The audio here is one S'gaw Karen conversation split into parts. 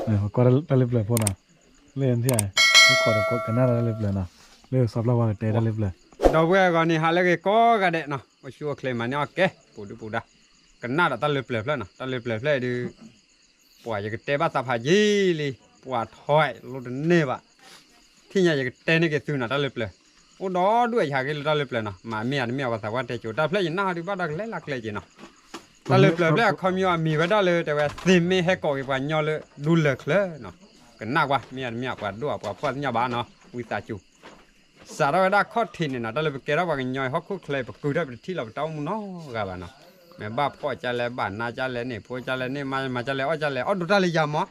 ကွၢ်တၢ်လၢပျၢၤဖိနီၤ, လၢထံၣ်, မ့ၢ်ခိးဒီးကနၣ်တၢ်လၢပျၢၤနီၤ, လၢစီၤပျၢ်ဝါကတဲတၢ်လၢပျၢၤ, ဒီပုၢ်ဝဲၢ်ဂီၤန့ၣ် ဟးလၢဂ့ၤကိးဂၤဒဲးနီၤ, အိၣ်ဆူၣ်အိၣ်ချ့မၤန့ၢ်အီၣ်ကဲ ပူၤဒုပူၤဒါ, ကနၣ်ဒီးတၢ်လၢပျၢၤဖျၢၣ်နီၤ, တၢ်လၢပျၢၤဖျၢၣ်ဒုး ပှၤယကတဲဘၣ်သးဖးယံာ်လံ, ပှၤထွဲလိတန့ၢ်ဘၣ်, ထံၣ်ညါယကတဲန့ၢ်က့ၤသုနီၤ တၢ်လၢပျၢၤ, အိၣ်ဒီဒူၣ်အယၤက့ၤလၢတၢ်လၢပျၢၤနီၤ, မၤမ့ၢ်ဧါတမ့ၢ်ဧါ ပှၤသးပှၢ်တဲကိး တၢ်ဖျၢၣ်ယနၢ်ဟီဒုးဘၣ်ဒီးကလဲၤလၢကျဲက့ၤနီၤ, တၢ်လၢပျၢၤဖျၢၣ်အခီပညီအမံၤဝဲဒၣ်လၢ တဲဝဲ သ့ၣ်မ့ၢ်ဟဲကိးက့ၤပှၤညီလၢဒူလၢၢ်ချၢနီၤ, ကနၣ်ကွၢ် မ့ၢ်ဧါတမ့ၢ်ဧါ ပှၤဒိၣ်ဧါပှၤဖှီၣ်သ့ၣ်ညါဘၣ်နီၤ ဝံသးစူၤ စးထီၣ်ဝဲဒၣ်ခီၣ်ထံးန့ၣ်နီၤ, တၢ်လၢပကဲထီၣ်ပှၤကညီအံၤဟီၣ်ခိၣ်ချၢအံၤ ပကုာ်ထီၣ်ပတထံၣ်လီၤပတၢ်အိၣ်မူနီတဂၤဘၣ်နီၤ, မ့ၢ်ဘၣ်ဖှီၣ်ကလဲၣ် ဘၣ်နးကလဲၣ် န့ၢ်ဖိကလဲၣ် န့ၢ်မါမၤကလဲၣ် အီၣ်ကလဲၣ် အီၣ်ဒိးတၢ်လၢယၤမး,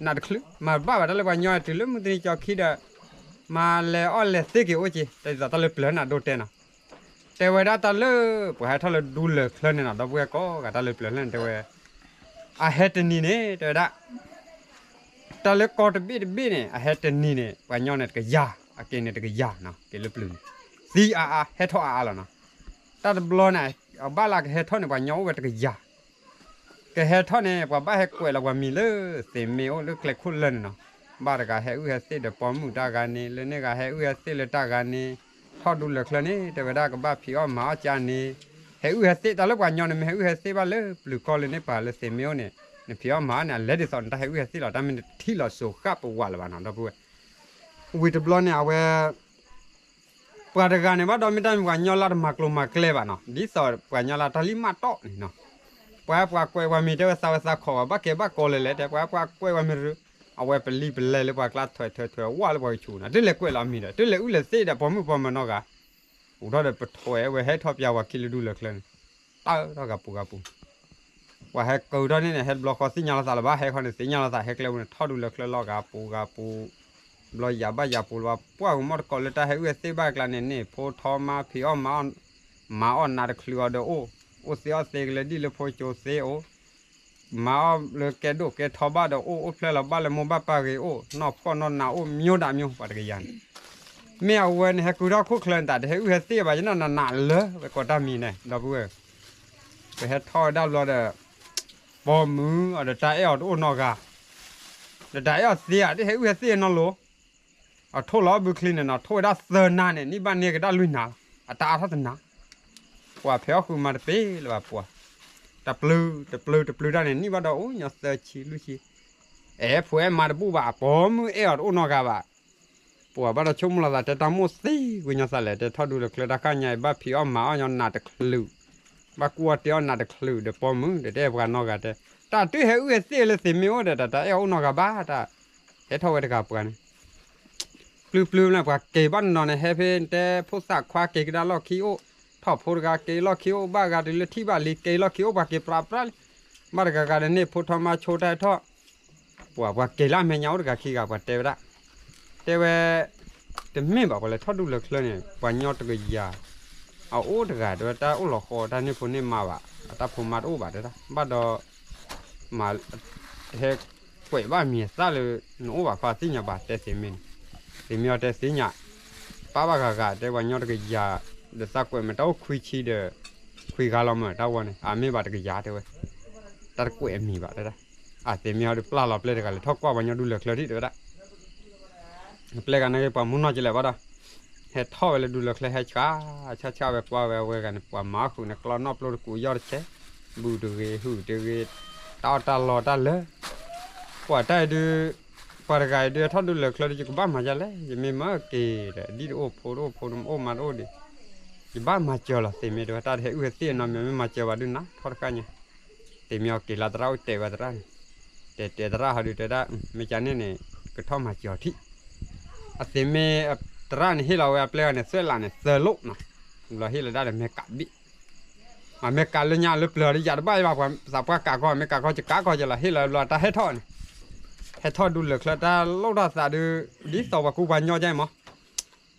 နးတချုး မၤဘၣ်ဘၣ်တၢ်လၢပှၤကညီအံၤ တုၤလၢမုၢ်တနံၤကၠီခံဒီး မၤလဲၤအီၣ်လဲၤသ့က့ၤအိၣ်က့ၤ တၢ်ဒ်သိးတၢ်လၢပျၢၤန့ၣ် အဒိတဲနီၤ, တဲဝဲဒၣ်တၢ်လၢ ပှၤဟဲထီၣ်လၢဒူလၢၢ်ချၢန့ၣ်နီၤ, ဒီပုၢ်ဝဲၢ်ကိးဂၤ တၢ်လၢပျၢၤလၢန့ၣ် တဲဝဲ အဟဲတနံၤန့ၣ် တဲဝဲဒၣ် တၢ်လၢကီၢ်တဘ့ၣ်တဘ့ၣ်န့ၣ် အဟဲတနံၤန့ၣ် ပှၤညီန့ၣ်တကယၤ, အက့ၤန့ၣ်တကယၤနီၤ, က့ၤလၢပျၢၤန့ၣ် သံအါအါ ဟဲထီၣ်အါအါလီၤနီၤ, တၢ်တဘျီန့ၣ် အဘၣ်လၢကဟဲထီၣ်န့ၣ် ပှၤညီအိၣ်ဝဲတကယၤ ကဟဲထီၣ်န့ၣ် ပှၤဘၣ်ဟဲကွဲးလီၤပှၤမံၤလၢ သ့ၣ်မ့ၢ်အိၣ်လၢကျဲခိၣ်လၢာ်န့ၣ်နီၤ, ဘၣ်တဂၤဟဲအုၣ်ဟဲသ့ၣ်ဒီးပိာ်မုၣ်တၢ်ဂၤန့ၣ်, လၢန့ၣ်ဂၤဟဲအုၣ်ဟဲသ့ၣ်လၢတၢ်ဂၤန့ၣ်, ထီၣ်ဒူလၢၢ်ချၢန့ၣ် တဲဝဲဒၣ်ကဘၣ်ဖံးအီၣ်မၤအီၣ်ကါန့ၣ်, ဟဲအုၣ်ဟဲသ့ၣ် တၢ်လၢပှၤညီန့ၣ် မ့ၢ်ဟဲအုၣ်ဟဲသ့ၣ်ဘၣ်လၢပျၢၤကီၢ်လၢန့ၣ် ပှၤလၢသ့ၣ်မ့ၢ်အိၣ်န့ၣ် နဖံးအီၣ်မၤအီၣ်န့ၣ် အလဲဒ်သိးနတၢ်ဟဲအုၣ်ဟဲသ့ၣ်လီၤ, တၢ်မ့ၢ်တထံၣ်လီၤစိၤဃၣ်ပဝးလၢၤဘၣ်နီၤ ဒီပုၢ်ဝဲၢ်, ဝံၤတဘျီန့ၣ် အဝဲ ပှၤတဂၤန့ၣ်ဘၣ်ဒီး မ့ၢ်တၢ်မ့ၢ်ပှၤညီလၢတမၤကျိၤမၤကျဲဘၣ်နီၤ, ဒ်သိးပှၤညီလၢတၢ်လံၢ်မးတီၢ်န့ၣ်နီၤ, ပှၤပှၤကွဲးပှၤမံၤ တဲဝဲသးဝဲသးခီၣ်ဘၣ် ဘၣ်ကဲဘၣ်ကီလၢၤလဲၣ် တဲ ပှၤပှၤကွဲးပှၤမံၤ အဝဲပလံၤပလဲၤလၢပှၤကျါထွဲထွဲထွဲဝဲလၢပှၤကဆူးနီၤ, တုၤလဲၤကွဲးလီၤအမံၤဒီး တုၤလဲၤအုၣ်လဲၤသ့ၣ်ဒီးပိာ်မုၣ်ပိာ်မၢၤနီတဂၤ, အိၣ်ထီၣ်ဒီးပထွဲဝဲဟဲထီၣ်ပၠးပှၤခံလၢဒူလၢၢ်ချၢန့ၣ်, တၢ်ထီၣ်ဂၤပူၤဂၤပူၤ ပှၤဟဲကုာ်ထီၣ်န့ၣ်န့ၣ် ဟဲတဘျီဃီသ့ၣ်ညါလီၤသးလၢၤဘၣ်, ဟဲခီန့ၣ်သ့ၣ်ညါလီၤသး ဟဲကျဲပူၤန့ၣ် ထီၣ်ဒူလၢၢ်ချၢလီၤဂၤပူၤဂၤပူၤ, ဘျီယၤဘၣ်ယၤပူၤလၢၤဘၣ်, ပှၢ်ဂီၤမီၢ်တကိးလၢတၢ်ဟဲအုၣ်ဟဲသ့ၣ်ဘၣ်အကျါန့ၣ် န့ၢ်ဖိထီမါဖံးအီၣ်မၤအီၣ်, မၤအီၣ်နးတချုးအီၤဒီးအိၣ်, အိၣ်သ့အီၣ်သ့ကလဲၤဒ်လၢဖိကၠိသ့အိၣ်, မၤအီၣ်လၢကဲဒိၣ်ကဲထီဘၣ်ဒီးအိၣ်, အိၣ်ဖျဲၣ်လီၤဘၣ်လၢမိၢ်ဘၣ်ပၢ်ဂ့ၤအိၣ်, နီၢ်ဖှီၣ်နီၢ်နးအိၣ် မျိုးဒါမျိုး ပှၤတကယၤန့ၣ် မ့ၢ်အဝဲန့ၣ် ဟဲကုာ်ထီၣ်ခိၣ်ချၢန့ၣ် တၢ်တဟဲအုၣ်ဟဲသ့ၣ်ဘၣ် ယနီၢ်နးနးလၢ ပကိးတၢ်မံၤန့ၣ် ဒီပုၢ်ဝဲၢ်, ပဟဲထီၣ်ဝဲဒၣ်ဘျီဒီး ပိာ်မုၣ်အီၤဒီးတၢ်အဲၣ်အီၤတအိၣ်နီတဂၤ, ဒီးတၢ်အဲၣ်အီၤသ့ဧါ တဟဲအုၣ်ဟဲသ့ၣ်နီတလိၤ, အထိၣ်လီၤအီၣ်ဘုချံန့ၣ်နီၤ ထိၣ်ဝဲဒၣ်သၢနၤန့ၣ် နံၣ်ဘၣ်န့ၢ်ကဒါလွံၢ်နၤလီၤ, အတၢ်အါထီၣ်တနၤ, ပှၤဖဲအီၣ်ဃုာ်မၤတပ့ၢ်လၢၤဘၣ်ပှၤ, တပျုာ်တပျုာ်တပျုာ်တၢ်န့ၣ် နံၣ်ဘၣ်ဒီးအိၣ်ညီသၢဆံလွံၢ်ဆံ, အဲၣ်ဖိအဲၣ်မါတဘူၣ်ဘၣ် အပိာ်မုၣ်အဲၣ်အီၤတအိၣ်နီတဂၤဘၣ် ပှၤဘၣ်ဒီးဆိကမိၣ်လီၤသးတဲတၢ်မိၢ်သံကွံာ်ညီသးလဲၣ် တဲထီၣ်ဒူလၢၢ်ချၢတၢ်ခါညါအံၤ ဘၣ်ဖံးအီၣ်မၤအီၣ်ညီနးတချုး, ဘၣ်ကူၣ်အီၣ်တ့အီၣ်နးတချုးဒီးပိာ်မုၣ်ဒီးတအဲၣ်ပှၤနီတဂၤတဲ, တၢ်တုၤဟဲအုၣ်ဟဲသ့ၣ်လၢသ့ၣ်မ့ၢ်အိၣ်ဒီး တၢ်တအဲၣ်အီၤအိၣ်နီတဂၤဘၣ်တၢ်, ဟဲထီၣ်ဝဲတဂၤပှၤန့ၣ် ပျုၤပျုၤန့ၣ် ပှၤက့ၤဘၣ်နီၤနီၤန့ၣ် ဟဲဖဲတဲဖိသၣ်ခွါက့ၤကဒါလီၢ်ခံအိၣ်, ထီၣ်ဖိတဂၤက့ၤလီၢ်ခံအိၣ် ဘၣ်ဂၤတုၤလၢထံၣ်ဘၣ်လံ က့ၤလီၢ်ခံအိၣ် ပှၤက့ၤပြးပြးလံ, ဘၣ်တဂၤဂၤဒီးန့ၣ် ဖိထီၣ်မါဆိတၢ်ဟဲထီၣ်, ပှၤပှၤက့ၤလၢအမဲာ်ညါအိၣ်တဂၤခံဂၤ ပှၤတဲဝဲဒၣ်, တဲဝဲ တမ့ၢ်ဘၣ်ပှၤလဲၤထီၣ်ဒူလၢၢ်ချၢန့ၣ် ပှၤညီတကယၤ, အအိၣ်တဂၤတဲဝဲတၢ်အိၣ်လီၤဃီတၢ်န့ၢ်ဖိန့ၢ်မါဘၣ်, အတၢ်ဖိမါတအိၣ်ဘၣ်တဲဒၣ် ဘၣ်ဒီး မၤ ဟဲကွဲးဘၣ်မံၤအသၣ်လၢ နအိၣ်ဘၣ်ဖးသ့ၣ်ညါဘၣ်တဲသ့မ့ၢ်န့ၣ်, သ့မ့ၢ်အီၤတဲသ့ၣ်ညါ, ပၢ်ဘၣ်ဂၤဂၤတဲပှၤညီတကယၤ, ဒီးသးကွဲးမ့ၢ်တၢ်အိၣ်ခွံဆံဒီး, ခွံဂၤလီၤမး တၢ်ဝီန့ၣ် အမ့ၢ်ဘၣ်တကယၤတဲဝဲ, တၢ်တကွဲးအမံၤဘၣ်တဲဒၣ်, အသ့မ့ၢ်အီၤဒုးပျၢ်လီၤပျဲၢ်တဂၤလဲၤထီၣ်ကွၢ်ပှၤညီဒူလၢၢ်ချၢထံၣ်တဲဝဲဒၣ် ပျဲၢ်ဂၤန့ၣ်ဂ့ၤ ပှၤမူနီၢ်ကလဲာ်ဘၣ်ဒီး, ဟဲထီၣ်ဝဲလၢဒူလၢၢ်ချၢဟဲဆှး, ဆှးဆှးဝဲကွၢ်ဝဲအဝဲဂၤန့ၣ် ပှၤမၤအီၣ်ဃုာ်န့ၣ် ကျီနီၣ်ပျိတကူးယီၢ်တဆဲး, ဘုၣ်တဂ့ၤ ဟုၣ်တဂ့ၤ, တၢ်အီၣ်တၢ်လီတၢ်လၢာ်, ပှၤတၢ်အံၤဒုး, ပှၤတဂၤအံၤဒုး ဟဲထီၣ်ဒူလၢၢ်ချၢဒီး ယကဘၣ်မၤဒ်လဲၣ် ယမ့ၢ်မၤက့ၤဒီး ဒ်တအိၣ်ဖိတအိၣ်ဖိတအိၣ်မးတအိၣ်ဒီး, ယဘၣ်မၤစၢၤလီၤသ့မ့ၢ်တဲဝဲ တၢ်တဟဲအုၣ်ဟဲသ့ၣ်နီတမံၤ မ့ၢ်မၤစၢၤဘၣ်ဒုးနၤထီၣ်တခါညါ သ့မ့ၢ်အီၤက့ၤလၢသရၣ်အိၣ်တဲဝဲသရၣ်န့ၣ်, တဲတဲသရၣ်ဟီဒုးတဲဒၣ်, မ့ၢ်ကန့ၣ်န့ၣ်, ကထီၣ်မၤစၢၤအီၤထံၣ်, အသ့မ့ၢ်, သရၣ်န့ၣ်ဟ့ၣ်လီၤဝဲအပျဲၢ်ဂၤန့ၣ် သွဲၣ်လးန့ၣ် သၢလိၣ်နီၤ, ဘျီဟ့ၣ်လီၤဒၣ်ဒီးမဲကးဘ့ၣ်, အမဲကးလၢညါလၢပျၢၤဒီးယၤတဘၣ်ဘၣ် ပှၤသးပှၢ်ကးကီၢ် မဲကးကီၢ်ယကးကီၢ်ကလီၤ ဟ့ၣ်လီၤဘျီတၢ်ဟဲထီၣ်န့ၣ်, ဟဲထီၣ်ဒူလၢၢ်ချၢတၢ်လိၣ်ထီၣ်သးဒုး, ဒ်သိးပှၤကူပှၤညီကဲမး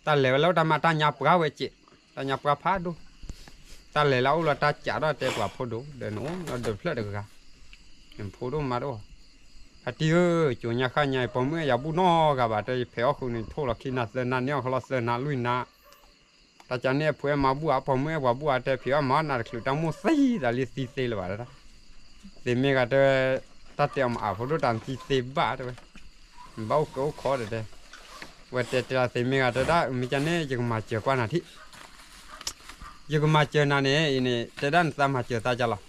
တၢ်လဲၤဝဲလၢတၢ်မၤတၢ်ညါပှၤဝဲစဲး, တၢ်ညါပှၤဖးဒိၣ်, တၢ်လဲၤလၢအအိၣ်လၢတၢ်ကးထီၣ်တဲပှၤဖိဒိၣ် ဒီးနအိၣ်ဒီးဖျၢၣ်တဂၤ, နဖိဒိၣ်မါတအိၣ်, အတံၤဧၢ, ကၠိညါဃၣ်ညါအံၤ ပိာ်မုၣ်အဲၣ်ယၤဘူၣ်နီတဂၤဘၣ် တဲယဖဲးအီၣ်ဃုာ်န့ၣ် ထိၣ်လီၤခံနၤသၢနၤ န့ၢ်အီၣ်ခီလီၤသၢနၤလွံၢ်နၤ တၢ်ကန့ၣ်အဲၣ်ဖိအဲၣ်မါဘူၣ်ဧါ ပိာ်မုၣ်အဲၣ်ပှၤဘူၣ်ဧါ တဲဖံးအီၣ်မၤအီၣ်နးတချုးတၢ်မိၣ်သံသးလံသံသ့လၢၤဘၣ်တၢ်, သ့မ့ၢ်ဂၤတဲဝဲ, တၢ် တၢ်တဲအီၤမးအဖိဒိၣ်တၢ်နသံသ့ဘၣ်တဲဝဲ, နဘၣ်အိၣ်ကၢအိၣ်ခီဒီးတဲ, ဝဲတဲတဲလီၤသ့မ့ၢ်ဂ့ၤတဲဒၣ် မ့ၢ်ကန့ၣ် ယကမၤစၢၤကွၢ်နၤထံၣ်, ယကမၤစၢၤနၤန့ၣ် အံၤန့ၣ် တဲဒၣ်နသးမၤစၢၤသးကလီၤ,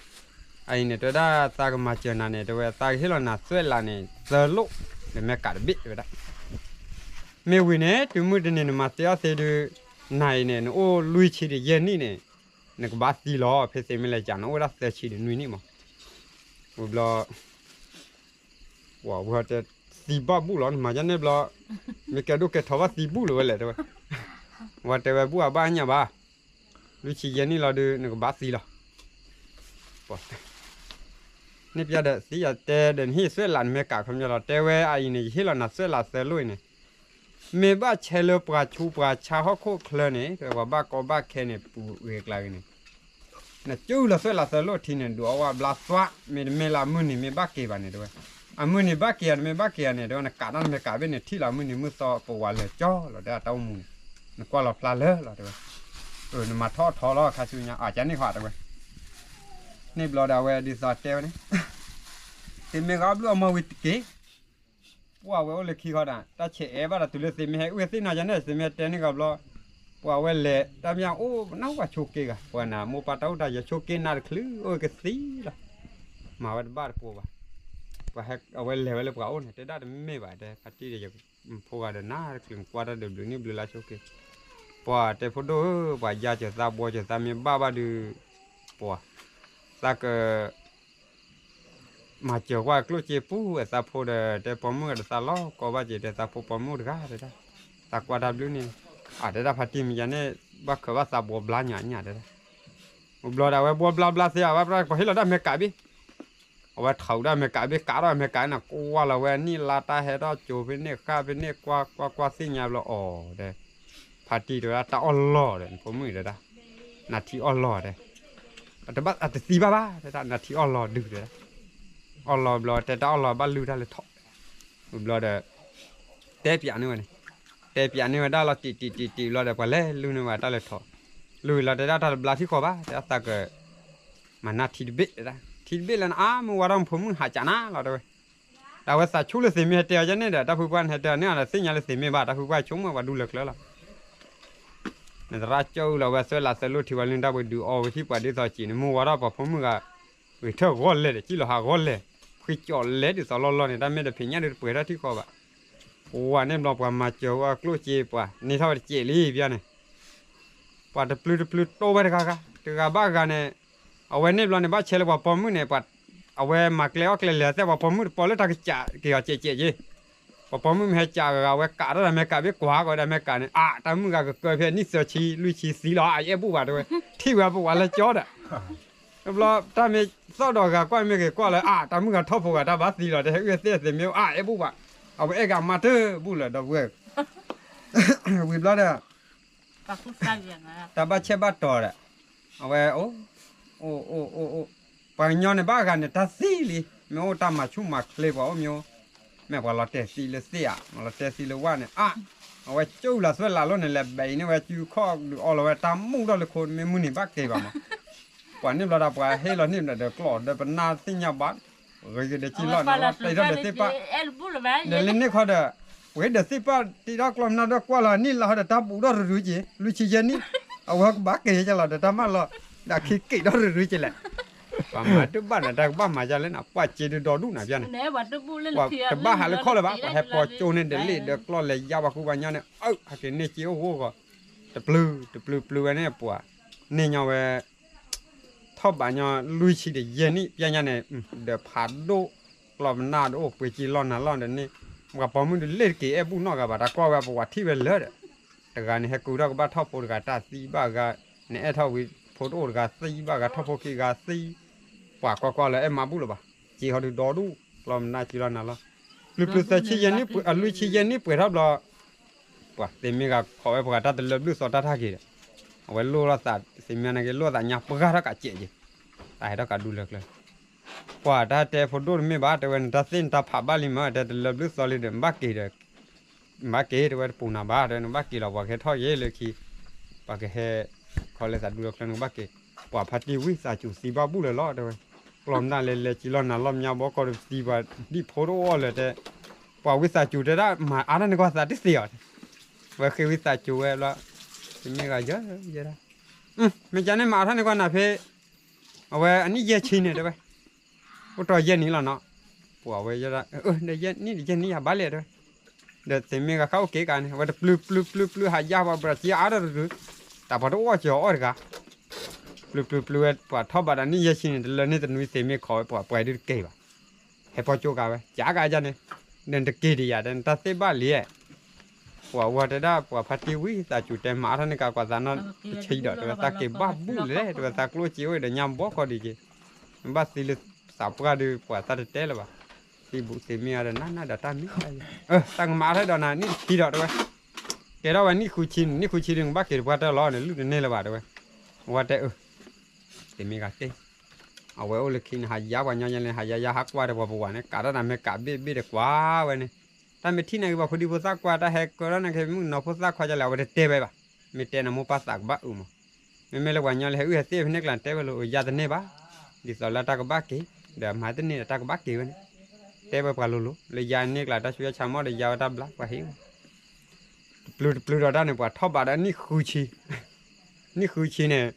အအံၤန့ၣ် တဲဝဲဒၣ်သးကမၤစၢၤနၤန့ၣ် တဲဝဲသးကဟ့ၣ်လီၤနၤသွဲၣ်လးန့ၣ် သၢလိၣ်, ဒီးမဲကးတဘ့ၣ်တဲဝဲဒၣ်, မ့ၢ်ဝံၤန့ၣ် တုၤမုၢ်တနံၤနမၤသ့အီၣ်သ့ဒုး, နၤအံၤန့ၣ် နအိၣ်လွံၢ်ဆံဒီးယဲၢ်နံၣ်န့ၣ်, နကဘၣ်သံလီၤ ဖဲသ့မ့ၢ်လဲၤကး နအိၣ်ဝဲဒၣ်သၢဆံဒီးနွံနံၣ်မး, ဝံၤဘျီ ပှၤဝဲတဲ, သံဘၣ်ဘူၣ်လီၤ နမၤဒ်န့ၣ်ဘျီ, မ့ၢ်ကဲဒိၣ်ကဲထီဘၣ်သံဘူၣ်လၢၤဝဲလဲၣ်တဲဝဲ, ဝဲတဲဝဲဘူၣ်အဘၣ်ညၣ်ဘၣ်, လွံၢ်ဆံယဲၢ်နံၣ်လီၤဒုး နကဘၣ်သံလီၤ, န့ၣ်ပျဲဒီးသံယတဲဒီးနဟ့ၣ်သွဲၣ်လးနမဲကးခီပညီလီၤ တဲဝဲအအံၤန့ၣ် ယဟ့ၣ်လီၤနၤသွဲၣ်လးသၢလိၣ်အံၤန့ၣ်, မ့ၢ်ဘၣ်ဆဲးလၢပှၤဆူးပှၤဆါဟီၣ်ခိၣ်ချၢန့ၣ် ပှၤဘၣ်ကီဘၣ်ခဲန့ၣ် ပူၤဂ့ၤကျါဂ့ၤန့ၣ် နကၠူလီၤသွဲၣ်လးသၢလိၣ်ထံန့ၣ် ဒုးအီၣ်ဝဲဘျါသွါ မ့တမ့ၢ်လၢအမုၢ်နံၤမ့ၢ်ဘၣ်က့ၤဘၣ်န့ၣ်တဲဝဲ, အမုၢ်နံၤဘၣ်က့ၤဧါ တမ့ၢ်ဘၣ်က့ၤဧါန့ၣ် တဲဝဲ နကးတၢ်နမဲကးဘ့ၣ်န့ၣ် ထံၣ်လီၤအမုၢ်နံၤမုၢ်သီပဝးလၢာ်ကၠီလီၤ တဲအတၢ်အိၣ်မူန့ၣ်, နကွၢ်လီၤဖျါလၢာ်လီၤတဲဝဲ, နမၤထီၣ်ထီလီၤခါဆူညါ အကန့ၣ်ဃီတဲဝဲ, န့ၣ်ဘျီဒီးအဝဲဒ်သိးတဲဝဲန့ၣ်, သ့မ့ၢ်ဂ့ၤအီၣ်ဘျုးအီၣ်မီဝံၤတက့ၢ် ပှၤဝဲအိၣ်လၢခံခီဒၣ် တၢ်ဆဲးအဲၣ်ဘၣ်ဒီးတုၤလၢသ့မ့ၢ်ဟဲအုၣ်သ့ၣ်နၤယၤန့ၣ် သ့မ့ၢ်ဟဲတဲန့ၢ်ဂ့ၤဘျီ, ပှၤဝဲလဲၤတၢ်မ့ၢ်အိၣ်နၢ်ဝဲဆိးက့ဂၤ ပှၤနၤမိၢ်ပၢ်တၢ်အိၣ်တၢ်ယၤဆိးက့နၤတချုးအိၣ်ကသံလီၤ, မၤဝဲတဘၣ်တပိၤဘၣ်, ပှၤဟဲအဝဲလဲၤဝဲလၢပှၤအိၣ်န့ၣ် တဲဒၣ်တမ့ၢ်ဘၣ်တဲ ဖါတံၢ်ဒီးယဖိဂၤဒီးနၤတချုးကွၢ်တၢ်ဒုးဘျုးနံၣ်ဘျုးလါဆိးက့, ပှၤတဲဖိဒိၣ်ဧၢ ပှၤယါစၢၤသးဘှီစၢၤသးမ့ၢ်ဘၣ်ဘၣ်ဒုး, ပှၤ, သးက မၤစၢၤကွၢ်ကျိၣ်စ့ပူၤ အသးဖိဒီး တဲပိာ်မုၣ်ဂၤဒီးသးလီၤကီဘၣ်က့ၤ တဲသးဖိပိာ်မုၣ်တဂၤတဲဒၣ်, သးကွၢ်တၢ်ဘျုးန့ၣ်, အတဲဒၣ်ဖါတံၢ်မ့ၢ်ယၤန့ၣ် ဘၣ်ခၢၤဘၣ်သးဘှီဘျါညါညါတဲဒၣ်, ဘျီဒီးအဝဲဘှီဘျါဘျါသ့ အဝဲပှၤဟ့ၣ်လီၤတၢ်မဲကးဘ့ၣ်, အဝဲထီၣ်ဒၣ်မဲကးဘ့ၣ် ကးထီၣ်မဲကးန့ၣ် ကွၢ်လီၤဝဲနံၣ်လါတၢ်ဟဲထီၣ်ကၠိဖဲန့ၣ်ဃၣ်ဖဲန့ၣ် ကွၢ်ကွၢ်ကွၢ်သ့ၣ်ညါဘျီအီၤတဲ ဖါတံၢ်တဲဝဲဒၣ် တၢ်အီၣ်လီၢ်ဒီး နဖိမုၣ်တဲဒၣ်, နၤထံအီၣ်လီၢ်တဲ, အတသံဘၣ်ဘၣ်တဲဒၣ် နၤထံအီၣ်လီၢ်ဒုးတဲဒၣ်, အီၣ်လီၢ်ဘျီတဲတၢ်အီၣ်လီၢ်ဘၣ်လုၢ်တၢ်လဲၤထီၣ်, ဘျီဒီး, တဲပၠးန့ၢ်ဝဲန့ၣ်, တဲပၠးန့ၢ်ဝဲဒၣ်လီၤတံၢ်တံၢ်တံၢ်တံၢ်ဘျီဒီး ပှၤလဲၤလုၢ်န့ၢ်ဝဲတၢ်လဲၤထီၣ်, လုၢ်လီၤတဲဒၣ်တၢ်တဘျါထံဃီဘၣ် တဲဒၣ်သးက မၤနၢ်ထံတဘ့ၣ်တဲဒၣ် ထံတဘ့ၣ်လၢနအါမုၢ်ဝါထီၣ် နဖိမုၣ်ဟးကးနၤလီၤတဲဝဲ, ဒီးအဝဲသးဆူၣ်လၢသ့မ့ၢ်ဟဲတဲအီၤယဲန့ၣ်ဒီး တၢ်ဖုပှၢ်နဟဲတဲအီၤန့ၣ် အသ့ၣ်ညါလၢသ့မ့ၢ်ဘၣ် တၢ်ဖုပှၢ်ဆိကမိၣ်ပှၤဒူလၢာ်ကျၢၤလီၤ, နသရၣ်ကၠီအုလီၤဝဲသွဲၣ်လးသၢလိၣ်ထံဝဲလုၢ်တၢ်ပှဲၤဒုးအီဝဲဟံၣ်ပှၤဒ်သိးစံးန့ၣ် မုၢ်ဝါထီၣ်ပှၤဖိမုၣ်ဂၤ, ဂ့ၤထၢၣ်ဂီၤလဲၢ်ဒီး စံၣ်လီၤဟးဂီၤလဲၢ်, ဖှံကၠီလဲၢ်ဒ်သိးလီၢ်လီၢ်န့ၣ် တၢ်မ့ၢ်တဖံးညၣ်ဒုးတပှဲၤထီၣ်ထံဃီဘၣ်, ပှၤန့ၣ်ဘျီပှၤမၤစၢၤဝဲကျိၣ်စ့ပှၤ န့ၢ်ထီၣ်ဝဲတစဲးလံဘျီန့ၣ် ပှၤတပျုၤတပျုၤတိဝဲတဂၤဂၤ တဂၤဘၣ်ဂၤန့ၣ်, အဝဲန့ၣ်ဘျီန့ၣ် ဘၣ်ဆဲးလၢပှၤပိာ်မုၣ်န့ၣ် အဝဲမၤကျဲအီၣ်ကျဲလဲၤသ့ၣ် ပှၤပိာ်မုၣ်တပိာ်လၢတၢ်ကစးက့ၤအီၤကဲးကဲးက့ၤ, ပှၤပိာ်မုၣ်မ့ၢ်ဟဲကးဂၤဂၤ အဝဲကးထီၣ်တၢ်မဲာ်ကးဘ့ၣ်ကွၢ်ကီးဒၣ်မဲာ်ကးန့ၣ် အါ တၢ်မုၣ်ဂၤကကၢဖဲနံၣ်သၢဆံလွံၢ်ဆံသံလီၤ အအဲၣ်ဘူၣ်ဘၣ်တဲဝဲ, ထံၣ်ဝဲပဝးလၢကၠီဒီး ဘျီတၢ်မ့ၢ်သီၣ်ဒီးဂၤကွၢ်မ့ၢ်ဂ့ၤကွၢ်လၢ အါ တၢ်မုၣ်ဂၤထီၣ်ဖိဂၤတၢ်ဘၣ်သံလီၤ တဟဲအုၣ်သ့ၣ်သ့မ့ၢ် အါ အဲၣ်ဘူၣ်ဘၣ်, အဝဲအဲၣ်ဂၤမါတဘူၣ်လၢၤဒီပုၢ်ဝဲၢ်, ဝံၤဘျီဒီး တၢ်ဘၣ်ဆဲးဘၣ်တီၤဒီး, အဝဲအိၣ်, အိၣ်အိၣ်အိၣ်အိၣ်, ပှၤကညီန့ၣ်ဘၣ်ဂၤန့ၣ် တၢ်သံလံ, မ့ၢ်အိၣ်တၢ်မၤဆူၣ်မၤချ့ပှၤအိၣ်မ့ၢ်အိၣ်, မ့ၢ်ပှၤလီၤတဲာ်သံလၢသ့ၣ်ဧါ, မ့ၢ်လီၤတဲာ်သံလၢဝၣ်န့ၣ် အါ, အဝဲကၠိလီၤသွဲၣ်လးလိၣ်န့ၣ် လဲၤဘဲးအံၤန့ၢ်ဝဲစုခီၣ်ဒုးအီလီၤဝဲတၢ်မူၣ်ထီၣ်လၢခိ မ့ၢ်မုၢ်နံၤဘၣ်က့ၤဘၣ်မး ပှၤန့ၣ်ဘျီဒီး ပှၤဟ့ၣ်လီၤန့ၣ်ဒီးကျီၢ်ဒီးပနၢ်သ့ၣ်ညါဘၣ်, ဂ့ၤက့ၤဒီးကံလီၢ်န့ၣ် တ့ထီၣ်ဒီးသ့ၣ်ပၣ်, ဒီးလၢန့ၣ်ခီဒီး, ပှၤဟ့ၣ်ဒီးသ့ၣ်ပၣ်တ့ထီၣ်ကျီၢ်မနၢ်ဒီးကွၢ်လီၤနံၣ်လါဟီဒီးတၢ်ဘူးထီၣ်ရုရုက့ၤ လွံၢ်ဆံယဲၢ်နံၣ်, အဝဲကဘၣ်က့ၤကလီၤဒီးတၢ်မၢလီၤ, ဒီးခံက့ၤထီၣ်ရုရုက့ၤလဲၣ်, ပှၤမၤတဘၣ်န့ၣ် တၢ်ကဘၣ်မၤယါလဲၣ်န့ၣ် ပှၤစ့ဒုးဒီဒူၣ်နၤဘျီန့ၣ်, ပှၤတဘၣ်ဟးလၢခီၣ်လၢၤဘၣ် ပှၤဟဲပိာ်ကၠိန့ၣ်ဒီးလ့ၣ်ဒီးကျီၢ်လဲၤယါပှၤဃူပှၤညီန့ၣ် အၢ ဟဲက့ၤန့ၢ်က့ၤအိၣ်ဂိၢ်ဂီၤ, တပျုၤတပျုၤပျုၤဝဲန့ၣ်ပှၤ, န့ၢ်ညီဝဲ ထီၣ်ဘးညီလွံၢ်ဆံဒီးယဲၢ်နံၣ် ပျဲညါန့ၣ်, ဒီးဖးဒိၣ်, ကျီၢ်မနၢ်ဒိၣ် ပှ့ၤကံလီၢ်နၤလီၢ်ဒီးန့ၣ်, ပှၤပိာ်မုၣ်ဒုးလ့ၣ်တက့ၤအဲၣ်ဘူၣ်နီတဂၤဘၣ် တၢ်ကွၢ်ဝဲပဝးထံၣ်ဝဲလၢာ်ဒီး, တဂၤန့ၣ်ဟဲကူထီၣ်ကဘၣ်ထီၣ်ဖိတဂၤတၢ်သံဘၣ်ဂၤ, နအဲၣ်ထီၣ်ဝံၤဖိတအိၣ်တဂၤသံဘၣ်ဂၤ ထီၣ်ဖိခံဂၤသံ, ပှၤကွၢ်ကွၢ်လၢအဲၣ်မးဘူၣ်လၢၤဘၣ်, က့ၤဟီဒုးဒီဒူၣ်, ကျီၢ်မနၢ်ကံလီၢ်နၤလီၢ်, ပျုၤပျုၤသၢဆံယဲၢ်နံၣ်, လွံၢ်ဆံယဲၢ်နံၣ်ပှဲၤထီၣ်ဘျီ ပှၤသ့မ့ၢ်ဂၤခိးဝဲပှၤတၢ်တလၢဘျုးသီတၢ်ထၢ်က့ၤဒီး, အဝဲလိၣ်ထီၣ်သး သ့မ့ၢ်န့ၣ်က့ၤလိၣ်သးညါပှၢ်ထီၣ်ကးကဲးက့ၤ, တၢ်ဟဲထီၣ်ကးဒူလၢကျၢၤ, ပှၤတၢ်တဲဖိဒိၣ်တမ့ၢ်ဘၣ် တဲဝဲနတၢ်သ့ၣ်နတၢ်ဖးဘၣ်လံမး တဲတလၢဘျုးသီလံဒီး နဘၣ်က့ၤဒီး, နဘၣ်က့ၤ တဲဝဲတပူၤနၤဘၣ် တဲနဘၣ်က့ၤလီၤ ပှၤကဟဲထီၣ်က့ၤလၢခံ, ပှၤကဟဲ, ခီလၢသးဒူလၢကျၢၤနကဘၣ်က့ၤ, ပှၤဖါတံၢ်ဝံသးစူၤသံဘၣ်ဘူၣ်လၢာ်လီၤ တဲဝဲ ကျီၢ်မနၣ်လဲၤလဲၤကံလီၤနၤလီၢ်မညီဘီကီၢ်ဒီးသံပှၤဒံၣ်ဖိတအိၣ်လၢၤတဲ, ပှၤဝံသးစူၤတဲဒၣ်မၤအါထီၣ်န့ၢ်ကွၢ်သးတသ့အီၤ, ဝဲဃ့ဝံသးစူၤဝဲဘျီ, မ့ၢ်ဂၤယဲဒၣ်, မ့ၢ်ကန့ၣ်မၤအါထီၣ်န့ၢ်ကွၢ်နၤဖဲ, အဝဲအနံၣ်ယဲၢ်ဆံန့ၣ်တဲဝဲ, အိၣ်တီယဲၢ်နံၣ်လီၤနီၤ, ပှၤဝဲယဲဒၣ်, နံၣ်တယဲၢ်နံၣ်ယၤဘၣ်လဲၣ်တဲဝဲ, ဒီးသ့ၣ်မ့ၢ်ဂၤဃၣ်အိၣ်က့ၤကါန့ၣ် အဝဲတပျုၤပျုၤပျုၤပျုၤဟးယါပှၤဘြၣ်ကံအါထီၣ်တဒု, တၢ်ပှၤတအိၣ်ကီၤအီၣ်တဂၤ ပျုၤပျုၤပျုၤဝဲပှၤထီၣ်ဘးဒီးနံၣ်ယဲၢ်ဆံန့ၣ် တလၢန့ၢ်တနွံသ့ၣ်မ့ၢ်ခိးဝဲပှၤပှဲၤဒုတက့ၤဘၣ်, ဟဲပီကၠိကါဝဲ ကၠါကါယါန့ၣ်, နတက့ၤဒံးယၤတဲ နတၢ်သ့ၣ်ဘၣ်လံ, ပှၤဝဲတဲဒၣ်ပှၤဖါတံၢ်ဝံသးစူၤတဲ မၤအါထီၣ်န့ၢ်ကါကွၢ်သးနီတဆံဒီး တဲဝဲသးက့ၤဘၣ်ဘူၣ်လဲၣ် တဲဝဲသးကျိၣ်စ့အိၣ်ဒီးညါဘီကီၢ်ဒံးက့ၤ, ဘၣ်သံလၢသးပှၢ်ဒုးပှၤသးတတဲလၢၤဘၣ်, သံဘူးသ့ၣ်မ့ၢ်ဂၤဒီးနးနးဒီးတၢ်မံၤ တၢ်ကမၤအါထီၣ်ဒီးနၤနံၣ်တဆံဒီးတဲဝဲ, ကဲထီၣ်ဝဲနံၣ်ဃုဆံန့ၣ် နံၣ်ဃုဆံဒုးနကဘၣ်က့ၤတပှၢ်တၢၢ်လီၤန့ၣ် လုၢ်တန့ၢ်လၢၤဘၣ်တဲဝဲ, ဝဲတဲအၢ, သ့ၣ်မ့ၢ်ဂၤတဲ, အဝဲအိၣ်လၢခံန့ၣ် ဟးယါပှၤညီယဲလဲၣ် ဟးယါယါဟးကွၢ်ဒီးပှၤပဝၤန့ၣ် ကးထီၣ်နၤမ့ၢ်ကးဘ့ၣ်ဘ့ၣ်ဒီးကွၢ်ဝဲန့ၣ်, တၢ်မ့ၢ်ထံၣ်န့ၣ်ဂ့ၤ ပှၤဖိဒံဖိသၣ်ကွၢ် တၢ်ဟဲကၢထီၣ်န့ၣ်က့ၤ မုၣ်ကနီၤဖိသၣ်ခွါကလဲၣ် အဝဲတတဲဝဲဘၣ်, မ့ၢ်တဲနၤမိၢ်ပၢ်သးကဘၣ်အုးမး, မ့မ့ၢ်လၢပှၤညီလၢဟဲအုၣ်ဟဲသ့ၣ်ဖဲန့ၣ်ကျါတဲဝဲလိၤ ယါတန့ၢ်ဘၣ်, ဒ်သိးလၢတၢ်ကဘၣ်က့ၤ, ဒီးမၤတန့ၢ်ဒီးတၢ်ကဘၣ်က့ၤဝဲန့ၣ်, တဲဝဲပှၤလိၤလိၤ လၢယါန့ၢ်ကျါတၢ်ဆူးတၢ်ဆါမီၢ်ဒီးယါဝဲတၢ်ဘျါပှၤဟ့ၣ်ဝဲ တပျုၤတပျုၤဒီးတၢ်န့ၣ် ပှၤထီၣ်ဘးဒီးနံၣ်ဃုဆံ, နံၣ်ဃုဆံန့ၣ်,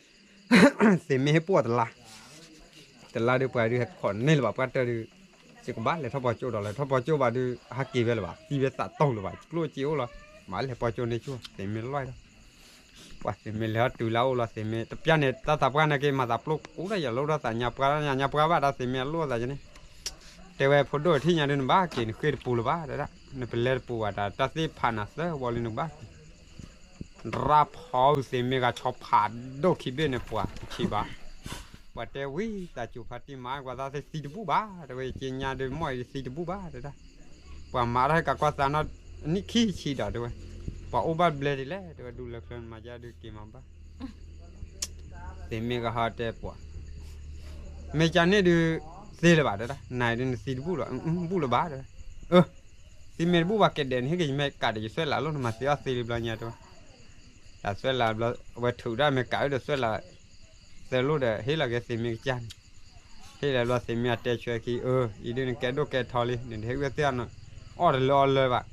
သ့ၣ်မ့ၢ်ဟ့ၣ်ပှၢ်တလါ, တလါဒုးပှၤဒုးဟဲခိးန့ၢ်လၢၤဘၣ်ပှၢ်တၢၢ်ဒုး, ယကဘၣ်လဲၤထီၣ်ပီကၠိဒီး လဲၤထီၣ်ပီကၠိဘၣ်ဒုး ဟးက့ၤဝဲလၢၤဘၣ် သံဝဲသးတိၢ်လၢၤဘၣ် ကျိၣ်စ့အိၣ်လီၤ, မၤလဲၤပီကၠိန့ၣ်ကၠိ သ့ၣ်မ့ၢ်လီၤဒီး ပှၤသ့ၣ်မ့ၢ်လဲၤထီၣ်တုၤလၢအအိၣ်လီၤ သ့ၣ်မ့ၢ်တပျၢ်န့ၣ် တၢ်သးပှၢ်န့ၣ်က့ၤ မၤသးပျိၢ်ကူတၢ်ယၤလိၣ်ထီၣ်သးညါပှၢ်ညါပှၢ်ဘၣ်ဒီး သ့ၣ်မ့ၢ်အလိၣ်သးယန့ၣ်, တဲဝဲဖိဒိၣ်ထံၣ်ညါဒုး နဘၣ်က့ၤနဃ့ၢ်တပူၤလၢၤဘၣ် တဲဒၣ်, နပလဲတပူၤဘၣ်ဒီး တၢ်သ့ၣ်ဖးနၤသၢဝီလံနကဘၣ်က့ၤ ရၣ်ဖီအုးသ့ၣ်မ့ၢ်ဂၤဆီဖးဒိၣ်ခံဘ့ၣ်န့ၣ် ပှၤတဆံးဘၣ်, ပှၤတဲဝံသးစူၤဖါတံၢ်မၤကွၢ်သးသ့ၣ်သံတဘူၣ်ဘၣ် တဲဝဲ ယက့ညါဒုး မ့ၢ်အံၤသံတဘူၣ်ဘၣ် တဲဒၣ်, ပှၤမၤထီၣ်ဟဲကးကွၢ်သးနီၣ် နံၣ်ခံဆံဒီး တဲဝဲ, ပှၤအိၣ်ဘၣ်ဘျဲဒ်လဲၣ် တဲဝဲ ဒူလၢချၢနမၤယါဒုးက့ၤမၤဘၣ် သ့ၣ်မ့ၢ်ဂၤဟီတဲပှၤ, မ့ၢ်ကန့ၣ်ဒုး, သ့လၢၤဘၣ် တဲဒၣ်, နၤဒုးနသံတဘူၣ်လီၤ, ဘူၣ်လၢၤဘၣ် တဲဝဲ, အၢ, သံမ့ၢ်တဘူၣ်ဘၣ်ကဲဒဲးန့ၣ် ဟ့ၣ်က့ၤယမဲာ်ကးဒီးယသွဲၣ်လးလိၣ် နမၤသံအီၣ်သ့လံဘျီညါတဲဝဲ, တၢ်သွဲၣ်လးဘျီ အဝဲထုးဒၣ်မဲာ်ကးဝဲဒီးသွဲၣ်လး, သၢလိၣ်ဒီး ဟ့ၣ်လီၤက့ၤသ့ၣ်မ့ၢ်ကစၢ်န့ၣ်, ဟ့ၣ်လီၤဘျီသ့ၣ်မ့ၢ်အတဲဆွဲခံ အၢ, အံၤဒုးနကဲဒိၣ်ကဲထီလံ နဟဲအုၣ်သ့ၣ်အီၤ, အီၣ်တလၢအီၣ်လၢဘၣ်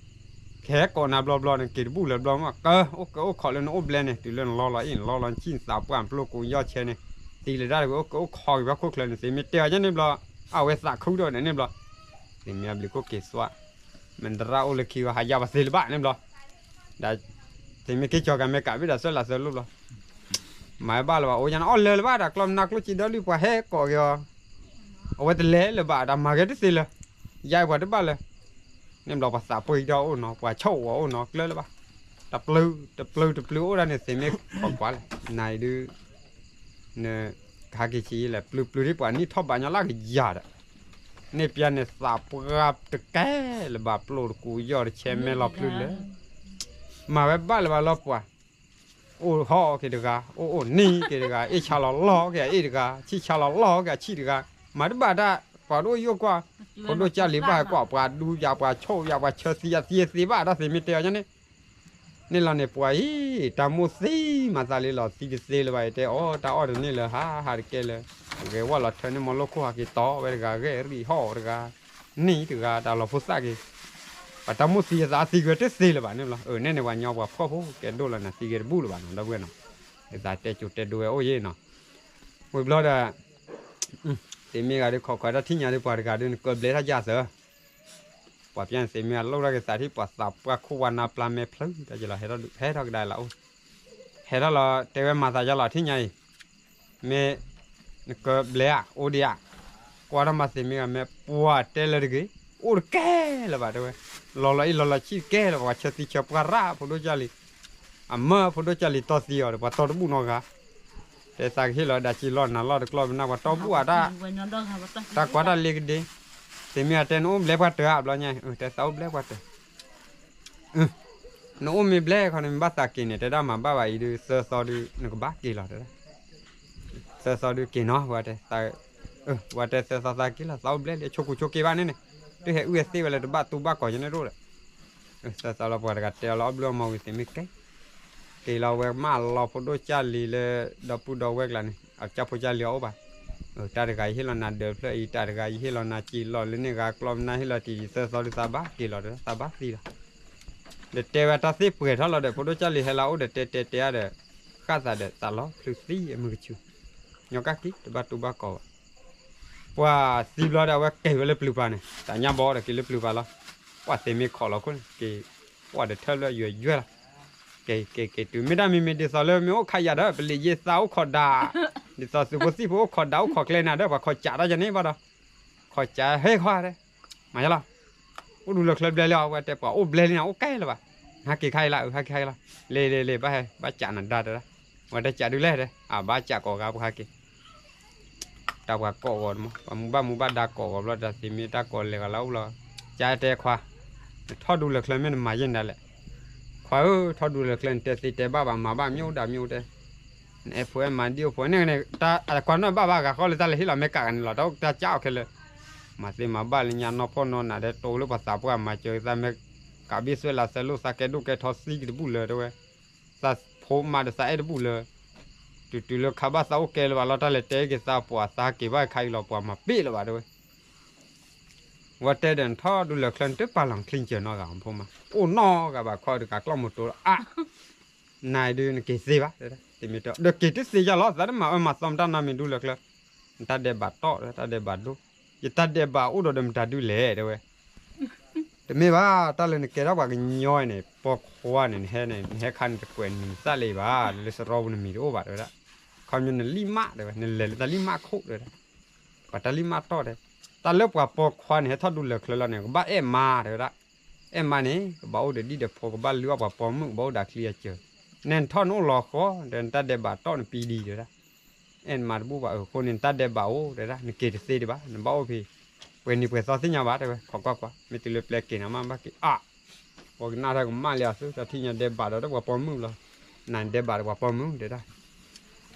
ကဟဲကိးနၤဘျီဘျီန့ၣ် က့ၤတဘူၣ်လၢၤဘျီမး ကၢ, အိၣ်ကၢအိၣ်ခိးလၢနအိၣ်ဘျဲန့ၣ် တုၤလၢနလီလီၤအံၤ နလီလီၤနဆံၣ်နသးပှၢ်နပျိၢ်ကူယီၢ်ဆဲန့ၣ်, သံလၢၤတၢ်တဝဲ အိၣ်ကၢအိၣ်ခိးက့ၤဘၣ်ခိၣ်ချၢန့ၣ် သ့ၣ်မ့ၢ်တဲအီၤညါန့ၣ်ဘျီ, အဝဲသးခုဒီးန့ၣ်န့ၣ်ဘျီ, သ့ၣ်မ့ၢ်အဘျုးခိၣ်က့ၤသွး, မ့ၢ်သရၣ်အိၣ်လၢခံဂီၤ ဟးယါပှၤသ့လၢၤဘၣ်န့ၣ်ဘျီ, ဒီး, သ့ၣ်မ့ၢ်က့ၤကၠီၤကၤမ့ၢ်ကးဘ့ၣ်ဒီးသွဲၣ်လးသၢလိၣ်ဘျီ မၤဘၣ်လၢၤဘၣ် အိၣ်ညါန့ၣ် အီၣ်လၢၤလၢၤဘၣ် တၢ်ကျီၢ်မနၢ်ကျိၣ်စ့ဒီဒုး ပှၤဟဲကိးက့ၤအီၤ, အဝဲတလဲၤလၢၤဘၣ် တၢ်မၤဂ့ၤတသ့လၢၤ, ယါအံၤပှၤတဘၣ်လၢၤ, န့ၣ်ဘျီပှၤသးပှၢ်အံၤဒီးအိၣ်နီၤ ပှၤဆိၣ်ဝဲအိၣ်နီၤ ကျၢလၢၤဘၣ်, တပျုၤ, တပျုၤတပျုၤအိၣ်ဒၣ်န့ၣ် သ့ၣ်မ့ၢ်ခိးကွၢ်လဲၣ် နၤအံၤဒုး န, ကဟးက့ၤဆံးလဲၣ် ပျုၤပျုၤဒ်ပှၤနံၣ်ထီၣ်ဘးညီလၢကယၤဒီး, န့ၣ်ပျၢ်န့ၣ်သးပှၢ်တကဲလၢၤဘၣ် ပျိၢ်တကူယီၢ်တဆဲမဲလီၤပျုၤလၢၤ, မၤဝဲဘၣ်လၢၤဘၣ်လီၤပှၤ, အိၣ်ဟီၣ်က့ၤတဂၤ အိၣ်အိၣ်နံၤက့ၤတဂၤ အ့ၣ်ဆါလီၤလီၤက့ၤအအ့ၣ်တဂၤ ဆံၣ်ဆါလီၤလီၤက့ၤအဆံၣ်တဂၤ, မၤတဘၣ်တၢ် ပှၤတအိၣ်ယိၣ်ကွၢ်, ဖိဒိၣ်ကၢ်လံၤဘၣ်ဟဲကွၢ် ပှၤဒူယၤ ပှၤဆိၣ်ယၤ ပှၤဆၢသံယၤ သံသ့ဘၣ်ဒီးသ့ၣ်မ့ၢ်တဲအီၤညါန့ၣ် န့ၣ်လီၤန့ၣ် ပှၤအံၤ တၢ်မိၣ်သံမၤသးလံလီၤ သံတသ့လၢၤဘၣ် ယတဲအီၤ တၢ်အီၣ်တန့ၢ်လၢၤ ဟးဟးတကဲလၢၤ, ဂဲၤဝဲလီၤထၢန့ၢ်မီၤလိခိၣ်ဟးက့ၤတီဝဲတဂၤ ဂဲၤရံၣ်ဟီၣ်တဂၤ, နံၤတဂၤ တၢ်လီၤဖိသၣ်က့ၤ, ပှၤတၢ်မိၣ်သံအသးသံကွံာ်တသ့လၢၤဘၣ်န့ၣ်လီၤ, အၢ န့ၣ်န့ၣ် ပှၤညီပှၤဖှီၣ်ဖိ ကဲဒိၣ်လီၤနၤ သံဂ့ၤတဘူၣ်လၢၤဘၣ်နီၤ ဒီပုၢ်ဝဲၢ်နီၤ, ယသးတဲကိၤတဲဒိဝဲအိၣ်ယဲၢ်နီၤ, ဝံၤဘျီဒီး သ့ၣ်မ့ၢ်ဂၤဒုးခိးခွါတၢ်ထံၣ်ညါဒုး ပှၤတဂၤဒုး နကၢဘျဲတၢ်ယၢ်သၢ, ပှၤပျၢ်န့ၣ် သ့ၣ်မ့ၢ်ဂၤလိၣ်ထီၣ်က့ၤသးထံၣ် ပှၤသးပှၢ်ခိၣ်ဝါနါပျၢ်မဲာ်ဖျၢၣ်တၢ်က့ၤလီၤ ဟဲထီၣ်ဒုး ဟဲထီၣ်ကဒါလီၤအိၣ်, ဟဲထီၣ်လီၤ တဲဝဲမၤသးယါလီၤထံၣ်ညါအံၤ, မ့ၢ် နကၢဘျဲဧါ အိၣ်ဒံးဧါ, ကွၢ်ထီၣ်မၤသ့ၣ်မ့ၢ်ဂၤ မ့ၢ်ပှၤတဲလၢတဂ့ၤ, အိၣ်တကဲလၢၤဘၣ်တဲဝဲ, လီၤလီၤအံၤလီၤလီၤဆံၣ်တကဲလၢၤဘၣ် ပှၤဆၢသံဆၢပှၢ်ရၣ် ဖိဒိၣ်ကၢ်လံၤ, အမၢဖိဒိၣ်ကၢ်လံၤတီသံအီၤဒီး ပှၤတီတဘူၣ်နီတဂၤ တဲသးကဟ့ၣ်လီၤဒၣ်ကံလီၢ်နၤလီၢ်တကျီၢ်မနၢ် ပှၤတီဘူၣ်အတၢ်, တၢ်ကွၢ်တၢ်လ့ကဒ့, သ့ၣ်မ့ၢ်ဂၤတဲနအိၣ်ဘျဲပှၤတၢၢ်ဧါ ဘျီညါ, တဲသးအိၣ်ဘျဲပှၤတၢၢ်, နအိၣ်မ့ၢ်ဘျဲခီန့ၣ် မ့ၢ်ဘၣ်သးက့ၤန့ၣ် တဲဒၣ်မၤဘၣ်ဘၣ်အံၤဒုး သၢသီဒုး နကဘၣ်က့ၤလီၤတဲဒၣ်, သၢသီဒုးက့ၤနီၤ ဝဲတဲ, ဝဲတဲသၢသီသးက့ၤလီၤ သးအိၣ်ဘျဲလံ ဆိကိၤဆိက့ဘၣ်န့ၣ်န့ၣ်, တုၤဟဲအုၣ်ဟဲသ့ဝဲလၢတဘၣ်တူဘၣ်ကီၤညါန့ၣ်ဒိၣ်ဒီး သၢသီလီၤ ပှၤတဂၤတဲအီၤလီၤ အီၣ်ဘျုးအီၣ်မီၤဝံၤသ့ၣ်မ့ၢ်ကဲ, က့ၤလီၤဝဲမၢလီၤဖိဒိၣ်ကၢ်လံၤလၢ ဒီပုၢ်ဒီဝဲၢ်ကျါန့ၣ် အကၢ်ဖိကၢ်လံၤအအိၣ်ဘၣ်, တၢ်တဂၤယဟ့ၣ်လီၤနၤဒၢးဖျၢၣ်အံၤ, တၢ်တဂၤယဟ့ၣ်လီၤနၤစံာ်လီၢ်လၢန့ၣ်ဂၤကျီၢ်မနုၤဟ့ၣ်လီၤတံၢ်သၢသီဒုးသးဘၣ်က့ၤလီၤဒီး သးဘၣ်သံလီၤ. ဒီးတဲဝဲတၢ်သ့ၣ်ပှဲၤထီၣ်လီၤဒီး ဖိဒိၣ်ကၢ်လံၤဟဲလၢအအိၣ်ဒီးတဲတဲတဲအါဒီး ဃၣ်သးဒီးသးလီၤဖျုးသံအမုၢ်ကဆူၣ်, ညီကၣ်က့ၤတဘၣ်တူၢ်ဘၣ်ကီးဘၣ်. ပှၤသံဘျီဒီးအဝဲက့ၤဝဲလၢပျုၤပၤန့ၣ် တၢ်ညၣ်ဘီဒီးက့ၤလၢပျုၤပၤလီၤ. ပှၤသ့မ့ၢ်ခိးလီၤခိၣ်န့ၣ် က့ၤ ပှၤဒီးထၢၣ်ဖျၢၣ်ယွဲယွဲလီၤ. က့ၤက့ၤက့ၤတုၤမ့ၢ်တၢ်မံၤမံၤဒ်သိးလၢမ့ၢ်အိၣ်ခးယၤဒီး ပလံးယ့သးအိၣ်ခိးဒါ, ဒ်သိးသုးဖိသံၣ်ဖိအိၣ်ခိးဒါအိၣ်ခိးကျဲနၤဒီး ပှၤခိးကးတၢ်ယၤန့ၣ်ဘၣ်ဒီး ခိးကးဟဲခီဒီး မၤယလီၤ. အိၣ်ဒူလၢာ်ချၢဘျဲလံအီၤ ဝဲတဲပှၤအိၣ်ဘျဲလံန့ၣ် အိၣ်ကဲလၢၤဘၣ်. ဟဲက့ၤခါအံၤလၢ အဟဲက့ၤခါအံၤလီၤ. လ့လ့လ့ ဘၣ်ဟဲ ဘၣ်ကးနၤဒါတဲဒၣ်. ဝဲတဲကးဒုးလဲၣ်တဲ အဘၣ်ကးကိးဂၤပှၤဟဲက့ၤ တၢ်ပှၤကိးဂီၤမး ပှၤမူဘၣ်မူဘၣ်ဒါကိးဂီၤဘျီ တၢ်သ့မ့ၢ်တၢ်ကိးလဲၤဂီၤလၢအအိၣ်လီၤ. ကးတဲခွါ, နထီၣ်ဒူလၢာ်ချၢမ့ၢ်နမၤယဲၢ်နဒါလဲၣ်. ခွါဧၢ ထီၣ်ဒူလၢာ်ချၢနတဲသ့တဲဘၣ်ဘၣ် မၤဘၣ်မ့ၢ်အိၣ်ဒၣ်မ့ၢ်အိၣ်တဲ နအဲၣ်ဖိအဲၣ်မါဒံၣ်အိၣ်ဖိန့ၣ်န့ၣ် တၢ်ကွၢ်နီၣ်ဘၣ်ဘၣ်ဂၤဃီလၢတၢ်လဲၤဟ့ၣ်လီၤမ့ၢ်ကးဂၤန့ၣ်လီၤ တၢ်အိၣ်တၢ်ကးအီၤခဲလၢာ်. မၤသ့မၤဘၣ်လၢညါနီၢ်ဖီၣ်နီၢ်နးဒဲး တိလၢပှၤသးပှၢ်မၤစၢၤသးမ့ၢ်ကးဘ့ၣ်သွဲၣ်လးသဲလိၣ်သးကဲဒိၣ်ကဲထီသံကတဘူၣ်လၢၤတဲဝဲ သးဖိမါဒီးသးအဲၣ်တဘူၣ်လၢၤ. တုၤတုၤလၢခါဘၣ်သးအိၣ်ကဲလၢၤဘၣ်လီၤ တၢ်လဲၤတဲက့ၤသးပှၤသးက့ၤဘၣ်ခါအံၤလီၤ ပှၤမၤပ့ၣ်လၢၤဘၣ်တဲဝဲ. ဝဲတဲဒီးနထီၣ်ဒူလၢာ်ချၢနတပာ်လီၤချံကၢၤနီတဂၤဖိမါ အိၣ်နီတဂၤဘၣ်ခီဒီးကးကျီၢ်မူတိလီၤအါ နၤဒုးနက့ၤသ့ဘၣ် တဲဒၣ် တမ့ၢ်တဒီးက့ၤတသ့ယၤလီၤ သးတမၤအၢမၤသီမတၢ်နီတမံၤဒူလၢာ်ချၢ နတၢ်ဒဲးဘးတီၣ် တၢ်ဒဲးဘးဒိၣ် ယတၢ်ဒဲးဘးအိၣ်ဒီးဒီးမတၤဒုလဲၣ်တဲဝဲ တမ့ၢ်ဘၣ် တၢ်လၢနကဲထီၣ်ပှၤကညီန့ၣ် ပိာ်ခွါန့ၣ် နဟဲန့ၣ် နဟဲခါန့ၣ်တကွဲးနံၤနသၣ်လၢၤဘၣ် လၢစရီပူၤနမံၤတအိၣ်ဘၣ်တဲဝဲဒၣ် ခီပညီနလံၣ်မးတဲဝဲ နလဲၤလၢတၢ်လံၣ်မးခိၣ်တဲဝဲဒၣ် ပှၤတၢ်လံၣ်မးတီၢ်တဲ တၢ်လၢပှၤပိာ်ခွါန့ၣ် ဟဲထီၣ်ဒူလၢာ်ချၢလီၤန့ၣ် ကဘၣ်အဲၣ်မါတဲဝဲဒၣ် အဲၣ်မါန့ၣ် ကဘၣ်အိၣ်ဒီးဒံၣ်ဒီးဖိ ကဘၣ်လုၢ်အီၣ်ပှၤပိာ်မုၣ် ကဘၣ်အိၣ်ဒီးချံအစၢၤ နဲနထီၣ်နအိၣ်လီၤဃီ ဒီးနတၢ်ဒဲးဘးတီၣ်နပံဒံတဲဝဲဒၣ် အဲၣ်မါတဘူၣ်ဘၣ်အဃိန့ၣ် နတၢ်ဒဲးဘးအိၣ်တဲဒၣ် နက့ၤတသ့ဒံးဘၣ် နဘၣ်အိၣ်ဖဲ ပှဲၤနံၤပှဲၤသီသ့ၣ်ညါဘၣ်တဲဝဲ ခိးကွၢ်ကွၢ် မ့ၢ်တုၤလၢပျဲက့ၤနၤမးဘၣ်က့ၤအါ ပှၤကနၣ်တၢ်ကမၣ်လံအသု တၢ်ထံၣ်ညါဒဲးဘးဒီးတပှၤပိာ်မုၣ်လီၤ နဒဲးဘးဒီးပှၤပိာ်မုၣ်တဲဒၣ်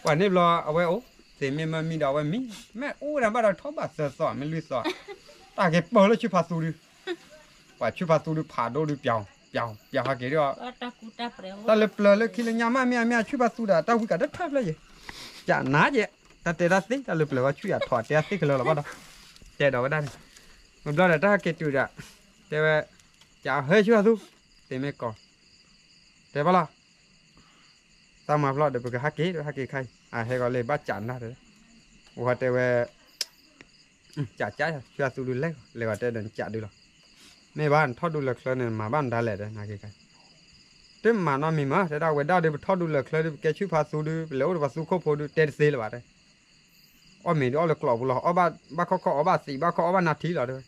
ပှၤန့ၣ်ဘျီအဝဲအိၣ် သ့မ့ၢ်မၢမံဒီးအဝဲမံ မ့ၢ်အိၣ်ဒၣ်ဘၣ်ဒီးထီၣ်ဘၣ်သၢသီ မ့ၢ်လွံၢ်သီ တၢ်က့ၤပၢၢ်လၢဆူဖးသူဒု ပှၤဆူဖးသူဒု ဖးဒိၣ်ဒု ပျီပျီပျီဟဲက့ၤဒီး တၢ်လၢပျၢၤလၢခံလၢညါမး မ့ၢ်အမ့ၢ်အဆူၣ်ဖးသူဒီး တၢ်ဝံၤကးတထၢၣ်ဖျၢၣ်ယဲၢ် ကနါယဲၢ် တၢ်တဲတၢ်သ့ တၢ်လၢပျၢၤဝဲဆူၣ်ယၤထီၣ်တဲတၢ်သ့ကလၢာ်လီၤဘၣ်ဒီး တဲဒီးဝဲဒၣ်န့ၣ် မ့ၢ်ဘျီဒီးတၢ်ဟဲက့ၤတုၤဒီး တဲဝဲ ကဟဲဆူဖးသူ သ့မ့ၢ်ကီး တဲဘၣ်လီၤ သးမၤဖျီဒီး ပကဟဲက့ၤ ဟဲက့ၤခါအံၤ အဟဲဂီၤလၢဘၣ်ကနၣ်တဲ ဝဲတဲဝဲ ကက ဆူဖးသူဒုးလဲၤ လဲၤဂီၤတဲဒီးနကဒုးလီၤ မ့ၢ်ဘၣ်နထီၣ်ဒူလၢာ်ချၢန့ၣ် မၤဘၣ်နဒါလဲၣ်တဲ နက့ၤခါ တမၤနီတမံၤမး တဲဒၣ်ဝဲဒၣ်ဒီး ပထီၣ်ဒူလၢာ်ချၢဒီး ပကဲဆူဖးသူဒုး ပလဲၤအိၣ်ဒီးပှၤသူခိၣ်ဖိဒုး တဲတသ့လၢၤဘၣ်တဲ အီၣ်မ့ၤဒုးအီၣ်လၢကျိးပူၤလီၤ အီၣ်ဘၣ်ခီၣ်ခီၣ် အီၣ်ဘၣ်သံး ဘၣ်ခီၣ်အီၣ်ဘၣ်နါထံလီၤတဲဝဲ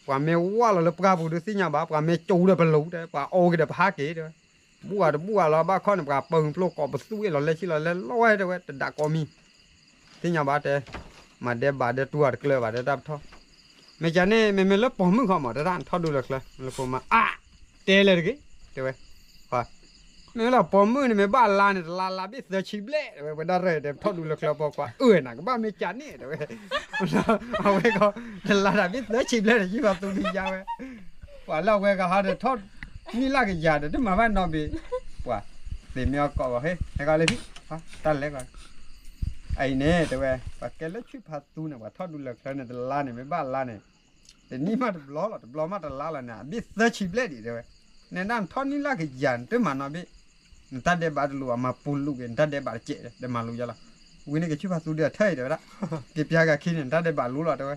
ပှၤမ့ၢ်ဝၢ်လီၤလၢပှၢ်ပူၤဒုးသ့ၣ်ညါဘၣ် ပှၤမ့ၢ်ကၠိဒီးပလူၤတဲ ပှၤအိၣ်က့ၤဒီးပဟးက့ၤတဲဝဲ ဘူၣ်ဂၤတဘူၣ်ဂၤလီၤ ဘၣ်ခီၣ်န့ၣ် ပှၤပၢၤပျိၢ်ကိးပသူဝ့ၢ်လီၤလဲဆံလီၤလဲလီဝဲတဲဝဲ တဒၣ်ကိးမံၤ သ့ၣ်ညါဘၣ်တဲ မၤဒဲးဘးဒဲးတူၢ်အီၤတကျၢၤဘၣ်တဲတၢ်ပထီၣ် မ့ၢ်ကန့ၣ် မ့မ့ၢ်လၢပိာ်မုၣ်ခီမး တဲဒၣ်နထီၣ်ဒူလၢာ်ချၢ လၢဖိမါ အါ တဲလဲၣ်တဂ့ၤ တဲဝဲ မ့ၢ်လၢပိာ်မုၣ်န့ၣ် မ့ၢ်ဘၣ်လါန့ၣ် တလါလါဘ့ၣ်သၢဆံဘျဲၣ် တဲဝဲ ဝဲဒၣ်ရဲၣ်တဲ ပထီၣ်ဒူလၢာ်ချၢပိာ်ခွါ အၢ နကဘၣ်မ့ၢ်ကန့ၣ် တဲဝဲ အဝဲကီး တလါတၢ်ဘ့ၣ်သၢဆံဘျဲၣ်န့ၣ် ယုၢ်ဘၣ်သူဒုးယါဝဲ ပှၤလၢအဝဲကဟီဒီးထီၣ် နံၣ်လၢကယၤဒီး တမၤဘၣ်နီတဘ့ၣ် ပှၤ သ့ၣ်မ့ၢ်အီၤကိးဂီၤဟ့ ဟဲဂီၤလၢဟံၣ် တၢ်လဲၤဂီၤ အအံၤန့ၣ် တဲဝဲ ပှၤကဲလၢဆူဖးသူန့ၣ် ပှၤထီၣ်ဒူလၢာ်ချၢန့ၣ် တလါန့ၣ် မ့ၢ်ဘၣ်လါန့ၣ် တနံၣ်မးတဘျီလီၤ တဘျီမးတလါလီၤန့ၣ် အဘ့ၣ်သၢဆံဘျဲၣ်ဒံးတဲဝဲ နဲဒၣ်နထီၣ်နံၣ်လၢကယၤ နတမၤနီတဘ့ၣ် နတၢ်ဒဲးဘးတလူၤဘၣ် မၤပူၤလူၤက့ၤ နတၢ်ဒဲးဘးတကဲးဒီး မၤလိယါလီၤ ဝံၤန့ၣ်ကဆူဖးသူဒုးအထၢၣ်အံၤတဲဝဲဒၣ် က့ၤပျါက့ၤခံန့ၣ် နတၢ်ဒဲးဘးလူလီၤတဲဝဲ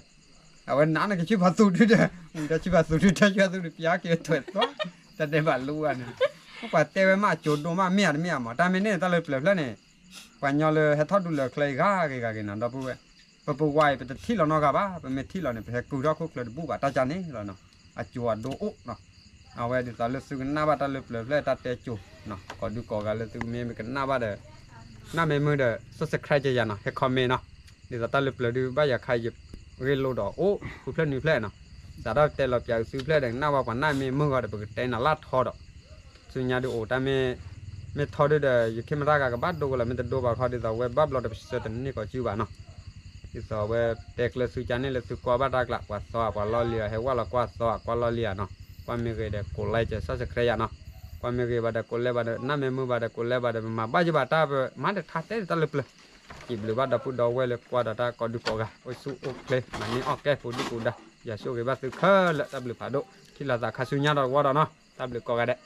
အဝဲနးန့ၣ်ကဆူဖးသူဒုးဒီး ဝံၤဒီးဆူဖးသူဒုးထၢၣ်ဆူဖးသူဒုးပျါက့ၤထွဲးသွါ တၢ်ဒဲးဘးလူဘၣ်န့ၣ် ပှၤတဲဝဲမးအကၠိဒိၣ်မး မ့ၢ်ဧါတမ့ၢ်ဧါမး တၢ်မ့ၢ်န့ၣ် တၢ်လၢပျၢၤဖျၢၣ်န့ၣ် ပှၤညီလၢဟဲထီၣ်ဒူလၢာ်ချၢအံၤဂၤဂ့ၤဂၤဂ့ၤနီၤ ဒီပုၢ်ဝဲၢ် ပပဝါအံၤ ပတထံၣ်လီၤနီတဂၤဘၣ် ပမ့ၢ်ထံၣ်လီၤန့ၣ် ပဟဲကုာ်ထီၣ်ခိၣ်ချၢတဘူၣ်ဘၣ် တၢ်ကန့ၣ်လီၤနီၤ အကၠိအဒိအိၣ်နီၤ အဝဲဒ်သိးလၢသုကနၣ်ဘၣ်တၢ်လၢပျၢၤဖျၢၣ်တၢ်တဲကၠိနီၤ ကိးဒုကိးဂၤလၢသုမ့ၢ်ကနၣ်ဘၣ်ဒီး နၢ်မ့ၢ်မုာ်ဒီး subscribe ယၤနီၤ ဟဲ comment နီၤ ဒ်သိးတၢ်လၢပျၢၤဒုးဘၣ်ယၤခါယဂ့ၢ်လိာ်ဒီးအိၣ်ဃုဖျၢၣ်နွံဖျၢၣ်နီၤ စးထီၣ်တဲလီၤပၠးသုဖျၢၣ်ဒီး ကနၣ်ဝဲပှၤနၢ်မ့ၢ်မုာ်ဂီၤဒီး ပကတဲနၤလၢထီဒီး ဆူညါဒုးအိၣ်တၢ်မ့ၢ် မ့ၢ်ထီဒုးဒီး ယခ့မတၢ်ဂၤကဘၣ်ဒိကလီၤ မ့ၢ်တဒိဘၣ်ခီဒ်သိးဝဲဘၣ်ဘျီဒီး ပစၢတန့ၢ်ကီးစုဘၣ်နီၤ ဒ်သိးဝဲတဲကျၢၤသုကန့ၣ်လၢသုကွၢ်ဘၣ်တၢ်ကျး ပှၤသီအပှၤလီၢ်လံၤဧါ ဟဲဝဲလီၤကွၢ်သီအကွၢ်လီၢ်လံၤဧါနီၤ ကွၢ်မ့ၢ်ဂ့ၤဒီး ကိး like subscribe ယၤနီၤ ကွၢ်မ့ၢ်ဂ့ၤဘၣ်ဒီး ကိး like ဘၣ်ဒီး နၢ်မ့ၢ်မုာ်ဘၣ်ဒီး ကိး like ဘၣ်ဒီး ပမၤဘၣ်ယဘၣ်တၢ် ပမၤတထါတဲတၢ်လၢပျၢၤ စံးဘျုးဘၣ်ဒီပုၢ်ဒီဝဲၢ်လၢကွၢ်ဒီးတၢ်ကိးဒူၣ်ကိးဂၤ အိၣ်ဆူၣ်အိၣ်ချ့ မၤန့ၢ်အီၣ်ကဲပူၤဒူၣ်ပူၤဒါ, ယွၤဆိၣ်ဂ့ၤဘၣ်သုခဲလၢာ် တၢ်ဘျုးဖးဒိၣ်, ထံၣ်လိာ်သးခါဆူညါဒီးဝီဒီးနီၤ, တၢ်ဘျုးကိးဂၤဒဲး.